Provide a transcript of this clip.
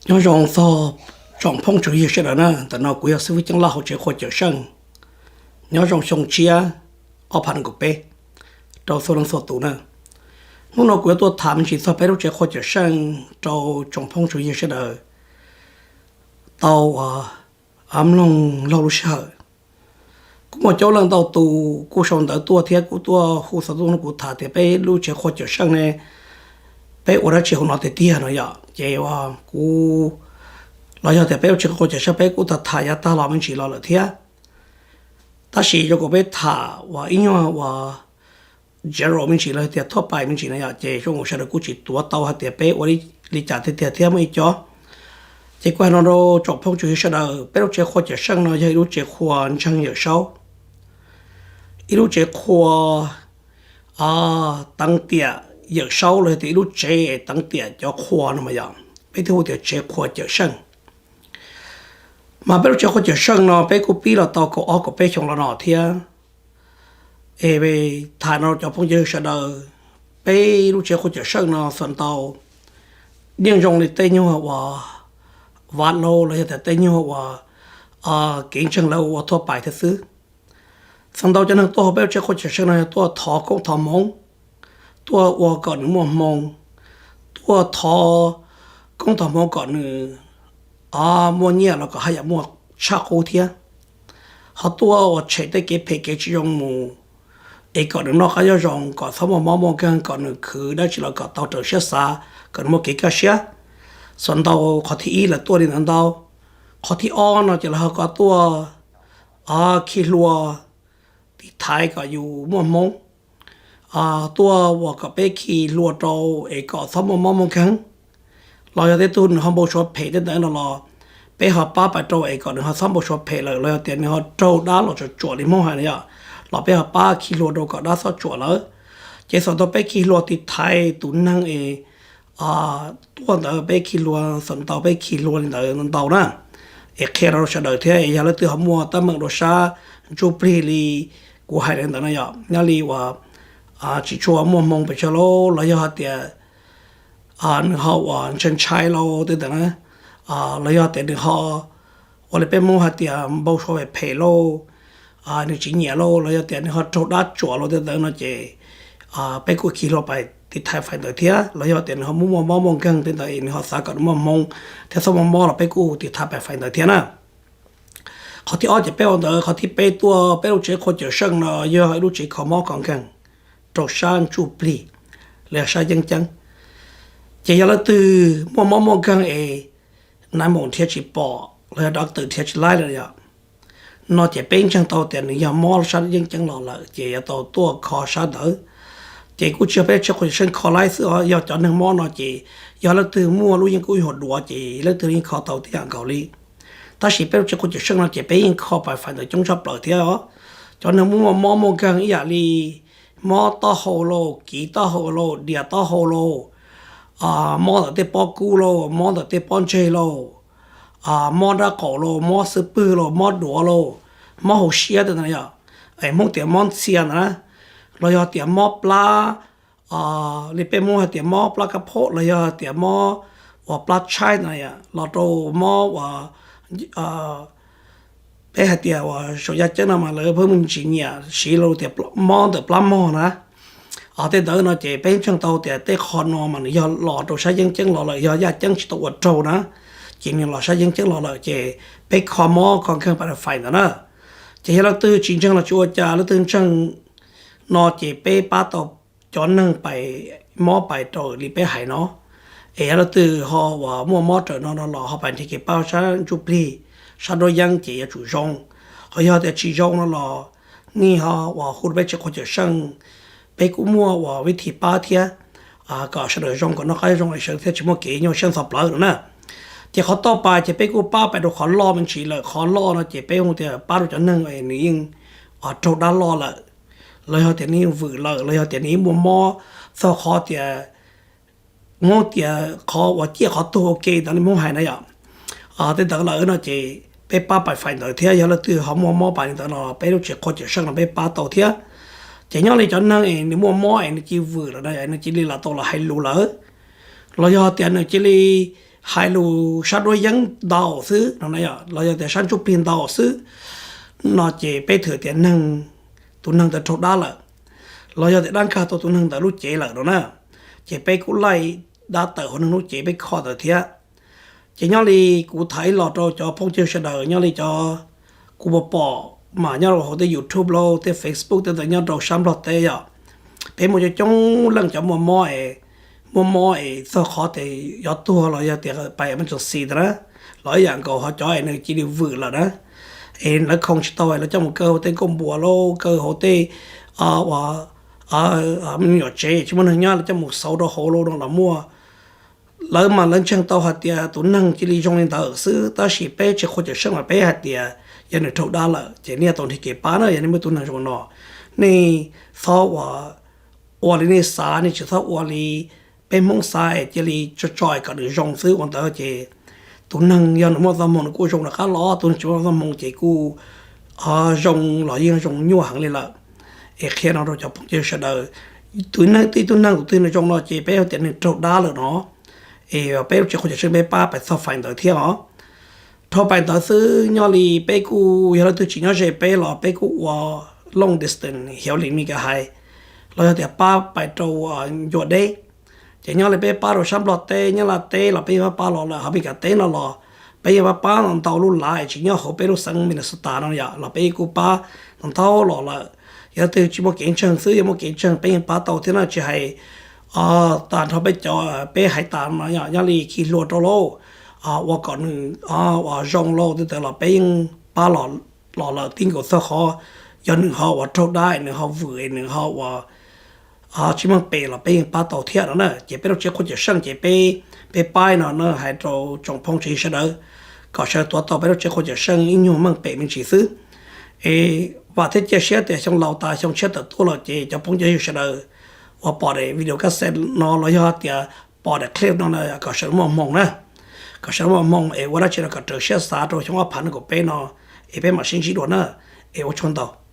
Nyob zoo txog tsoom phooj tsoom ywg sawv daws na, ntawm no kuv yog xib fwb Ceeb Laj hauv tsev qhua Cawm Seej. Nyob zoo xyoo tshiab ob phav nees nkaum peb rau txhua leej txhua tus na. Hnub no kuv yuav tuaj tham me ntsis txog peb lub tsev qhua Cawm Seej rau tsoom phooj tsoom ywg sawv daws tau mloog laug lub sij hawm. Kuj muaj coob leej ntau tus kuj sau ntawv tuaj thiab kuj tuaj hu xov tooj rau kuv tham tias peb lub tsev qhua Cawm Seej ne, peb ua dab tsi hauv no tiag tiag no yom. Ces kuv, los yog tias peb lub tsev qhua Cawm Seej peb kuj tham tham yav tag los me ntsis los lawm thiab. Tab sis zoo kom peb tham uas ib nyuag uas general me ntsis los tias thoj pais me ntsis no yom, ces zoo sawv daws kuj tsis tuav tau hais tias peb ua li cas tiag tiag thiab muaj ib co. Ces kuv hais no rau tsoom phooj tsoom ywg sawv daws, peb lub tsev qhua Cawm Seej no yog ib lub tsev qhua ntseeg Yawm Saub, ib lub tsev qhua teev tiam Yawm Saub los yog tias ib lub tsev teev tiam cov qhua no mas yom, peb thiaj hu tias tsev qhua Cawm Seej. Mas peb lub tsev qhua Cawm Seej no peb kuj pib los tau kaum ob kaum peb xyoo los no thiab. Es tham no cov phooj ywg sawv daws, peb lub tsev qhua Cawm Seej no xuas ntau yeej zoo li tej nyuag uas vav lau los yog tias tej nyuag uas kev ntseeg lawv ua thoj pais thiab xwb. Xuas ntau cov neeg tuaj hauv peb lub tsev qhua Cawm Seej no yog tuaj thov koob thov hmoov, tuaj ua kom nws muaj hmoo, tuaj thov koob thov hmoov kom nws muaj nyiaj los kom haj yam muaj tshaj qub thiab. Ho tuaj ua tshem tej kev phem kev tsis zoo mus, es kom nws noj qab nyob zoo, kom txhob muaj mob muaj nkeeg, kom nws khwv dab tsi los kom tau raws siab xav, kom nws muaj kev kaj siab. Xuas ntau qhov thib ib lawv tuaj li ntawd ntau. Qhov thib ob no ces lawv ho kom tuaj khi hlua tiv thaiv kom yus muaj hmoo, tuaj ua kom peb khi hlua rau es kom txhob muaj mob muaj nkeeg. Los yog tej tug nws ho npau suav phem tej ntawd no los peb ho pab pais rau es kom nws ho txhob npau suav phem lawm, los yog tias nws ho raug dab los tsuam tsuam li Hmoob hais no yom, los peb ho pab khi hlua rau kom dab txhob tsuam lawm. Ces xuas ntau peb khi hlua tiv thaiv tus neeg es tuaj ntawd peb khi hlua, xuas ntau peb khi hlua li ntawd ntau na, es qhia rau sawv daws thiab es yog leej twg ho muaj teeb meem rau sab ntsuj plig li kuv hais li ntawd no yom, nyob li uas tsis tshua muaj hmoo pes tsawg lauj, los yog hais tias nws ho uas ntshai ntshai lauj tej ntawd na, los yog tias nws ho ua li peb Hmoob hais tias npau suav phem phem lauj, nws tsis nyiam lauj, los yog tias nws ho raug dab tsuam lauj tej ntawd no ces peb kuj khi hlua pais tiv thaiv fais ntawd thiab. Los yog tias nws ho muaj muaj mob muaj nkeeg tej ntawd es nws ho xav kom nws muaj hmoo thiab txhob muaj mob los peb kuj tiv thaiv pais fais ntawd thiab na. Qhov thib ob ces peb ua ntawd, qhov thib peb tuaj peb lub tsev qhua Cawm Seej no yog ib lub tsev kho mob kho nkeeg rau sab ntsuj plig los yog sab yeeb ceeb. Ces yog leej twg muaj mob muaj nkeeg es nais maum nrhiav tsis pom los yog doctor nrhiav tsis laib lawm yom, no ces peb ntseeg tau tias nws yog mob sab yeeb ceeb los lawm ces yuav tau tuaj kho sab ntawd. Ces kuj tsis yog peb lub tsev qhua Cawm Seej kho laib xwb os, yog cov neeg mob no ces yog leej twg muaj lub yeeb kub yuag duav ces leej twg yeej kho tau tib yam nkaus li. Tab sis peb lub tsev qhua Cawm Seej no ces peb yeej kho pais fais ntawd coob tshaj plaws thiab os. Cov neeg muaj mob muaj nkeeg ib yam li mob taub hau lauj, kiv taub hau lauj, dias taub hau lauj, mob ntawm tej pob kub lauj, mob ntawm tej pob ntseg lauj, mob nrab qaum lauj, mob xub pwg lauj, mob duav lauj, mob hauv siab tej ntawd yom, es Hmoob tias mob ntxhia ntawd na, los yog tias mob plab, li peb Hmoob hais tias mob plab kab phaub los yog tias mob uas plab tshaib ntawd los rau mob uas peb hais tias uas saum yaj ceeb no mas lawv pheej muaj tsis nyiam siv los tias mob ntawm plab mog na. Tej ntawd no ces peb ntseeg tau tias tej qho no mas nws yog los rau sab yeeb ceeb los lawm, yog yaj ceeb tsis tau ua raug na, ces nws los sab yeeb ceeb los lawm ces peb kho mob kho nkeeg pais fais ntawd na. Ces yog leej twg tsis ntseeg los tsis ua cas, leej twg ntseeg no ces peb pab tau cov neeg pais mob pais raws li peb hais no. Es yog leej twg ho uas muaj mob raws no no los ho pais nrhiav kev pab sab ntsuj plig, sab nruab yeeb ces yuav tsum zoo. Ho yog tias tsis zoo no los nej ho uas hu rau peb tsev qhua Cawm Seej, peb kuj muaj uas vib thib pab thiab, kom sawv daws zoo kom noj qab zoo es sawv daws thiaj tsis muaj kev nyuaj siab ntxhov plawv no na. Ces qhov toj pais ces peb kuj pab pais rau qhov loj me ntsis lawm, qhov loj no ces peb hu tias pab rau cov neeg es nws yeej raug dab loj lawm, los yog tias nws yeej vwm lawm, los yog tias nws yeej muaj mob txog qhov tias Hmoob tias qhov uas ciaj qhov tuag ua ke ntawd li Hmoob hais na yom. Tej ntawd lawm no ces peb pab pais fais ntawd thiab, yog leej twg ho muaj mob pais li ntawd no peb lub tsev qhua Cawm Seej no peb pab tau thiab. Ces nyob li cov neeg es nws muaj mob es nws cia li vwm lawm no, nws cia li lam tau los hais lus lawm, los yog tias nws cia li hais lus sab duab yeeb ntau xwb no na, los yog tias sab ntsuj plig ntau xwb no ces peb thwm tias neeg, tus neeg ntawd raug dab lawm, los yog tias dab nkag tau tus neeg ntawd lub cev lawm no na, ces peb kuj laij dab tawm hauv neeg lub cev peb kho ntawd thiab. Ces nyob li kuv tham ib los rau cov phooj ywg sawv daws, nyob li cov kuv pom pom mas nyob rau hauv tej YouTube los tej Facebook tej ntawd nyob rau sab Nplog teb yom, peb muaj coob coob leej cov muaj mob, muaj mob es txog qhov tias yuav tuag los yog tias pais emergency ntawd na, los ib yam nkaus ho cov es nws cia li vwm lawm na, es lawv khoo tsis tau lawv coj mus kaw hauv tej nkuaj npua los kaw hauv tej uas me nyuam tsev tsis muaj neeg nyob lawv coj mus xauv rau hauv los no los muaj. Lawv mas lawv ntseeg tau hais tias tus neeg cia li zoo li ntawd xwb, tab sis peb tsev qhua cawm seej mas peb hais tias yog nws raug dab lawm ces nej tau nrhiav kev pab na. Yog nej muaj tus neeg zoo no, nej txhob ua li nej xav, nej tsis txhob ua li peb Hmoob xav es cia li tso tso kom nws zoo xwb ua ntawd ces tus neeg yog nws muaj txoj hmoo nws kuj zoo rov qab los, tus neeg tsis muaj txoj hmoo ces kuj zoo los yeej zoo nyuaj heev li lawm. Es qhia no rau cov phooj ywg sawv daws, tus neeg, ib tug neeg tus twg nws zoo no ces peb hais tias nws raug dab lawm no, es peb lub tsev qhua cawm seej peb pab pais txog fais ntawd thiab os. Dhau fais ntawd xwb nyob li peb kuj yog leej twg tsis nyob ze peb los peb kuj ua long distance, hiav li Mis Kas hais, los yog tias pab pais rau ncua deb. Ces nyob li peb pab rau sab Nplog teb, Nyab Laj teb los peb yeej pab pab los lawm, ho Mis Kas teb no los peb yeej pab pab ntau lub lav es tsis nyob hauv peb lub xeev Minnesota no yom los peb kuj pab ntau los lawm. Yog leej twg tsis muaj kev ntseeg xwb, yog muaj kev ntseeg peb yeej pab tau thiab na, tsis hais tas nrho peb cov peb hais tas no, nyob li khi hlua rau lauj, ua kom nws ua zoo lauj, tej ntawd los peb yeej pab los lawm, tib nkaus txog qhov yog nws ho uas raug dab, nws ho vwm, nws ho uas tsis meej pem los peb yeej pab tau thiab no na. Ces peb lub tsev qhua cawm seej ces peb, peb pab no na hais rau tsoom phooj ywg sawv daws kom sawv daws tuav tau peb lub tsev qhua cawm seej ib nyuag meej pem me ntsis xwb. Es vam thiab cia siab tias xyoo laus tas xyoo tshiab tawm tuaj lawm ces cov phooj ywg sawv daws uas pom daim video cassette no los yog tias pom daim clip no na kom sawv daws muaj hmoo na, kom sawv daws muaj hmoo es ua dab tsi los kom raws siab xav rau xyoo ob phav nees nkaum peb no, es peb mam sib ntsib dua na, es ua tsaug ntau.